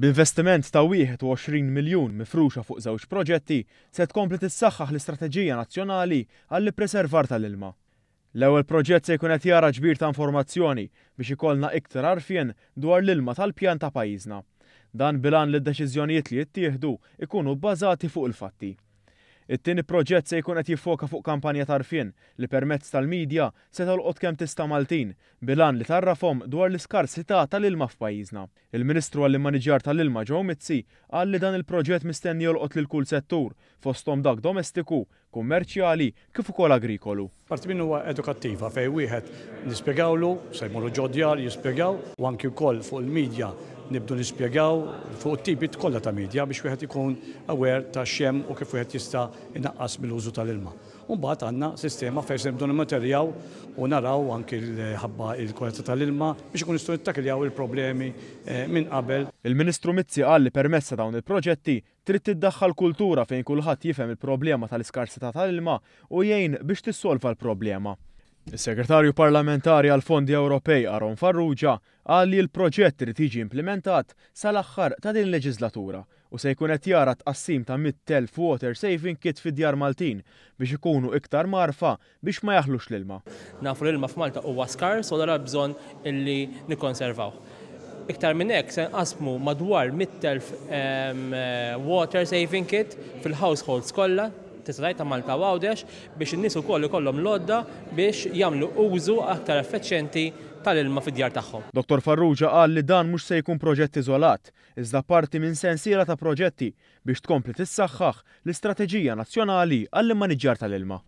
B'investiment ta' 21 miljun mifruxa fuq żewġ proġetti, se tkompli tissaħħaħ l-istrateġija nazzjonali għall-ippreservar tal-ilma. L-ewwel proġett se jkun qed jara ġbir ta' informazzjoni biex ikollna iktar għarfien dwar l-ilma tal-pjan ta' pajjiżna. Dan bil-għan li d-deċiżjonijiet li jittieħdu jkunu bbażati fuq il-fatti. It-tieni proġett se jkun qed jiffoka fuq kampanja t'għarfien li permezz tal-media se tolqot kemm tista' Maltin bil-għan li tgħarrafhom dwar l-iskarsità tal-ilma f'pajjiżna. Il-Ministru għall-Immaniġjar tal-Ilma Joe Mizzi qal li dan il-proġett mistenni jolqot lil kull settur, fosthom dak domestiku, kummerċjali kif ukoll agrikolu. Parti minnu huwa edukattiva fejn wieħed nispjegawlu, se jmorru ġo djar jispjegaw u anki wkoll fuq il-media nibdu nispjegaw fuq it-tipi kollha ta' media biex wieħed ikun aware ta' x'hemm u kif wieħed jista' jnaqqas mill-użu tal-ilma. U mbagħad għandna sistema fejn se nibdu nimmaterjaw u naraw anki ħabba l-kwalità tal-ilma biex ikun nistgħu nittakiljaw il-problemi minn qabel. Il-Ministru Mizzi qal li permezz ta' dawn il-proġetti Trid tiddaħħal kultura fejn kulħadd jifhem il-problema tal-iskarsità tal-ilma u jgħin biex tissolva l-problema. Is-Segretarju Parlamentari għall-Fondi Ewropej Aaron Farrugia qal li l-proġett irid jiġi implimentat sal-aħħar ta' din il-leġiżlatura u se jkun qed jara t-tqassim ta' 100,000 water saving kit fid-djar Maltin biex ikunu iktar mgħarrfa biex ma jaħlux l-ilma. Nafu li l-ilma f'Malta huwa skars u allura bżonn illi nikkonservawh. Iktar minn hekk se nqassmu madwar 100,000 water saving kit fil-households kollha, tista' tgħid ta' Malta u Għawdex, biex in-nies ukoll ikollhom l-għodda biex jagħmlu użu aktar effeċjenti tal-ilma fid-djar tagħhom. Dottor Farrugia qal li dan mhux se jkun proġett iżolat, iżda parti minn sensiela ta' proġetti biex tkompli tissaħħaħ l-istrateġija nazzjonali għall-immaniġġjar tal-ilma.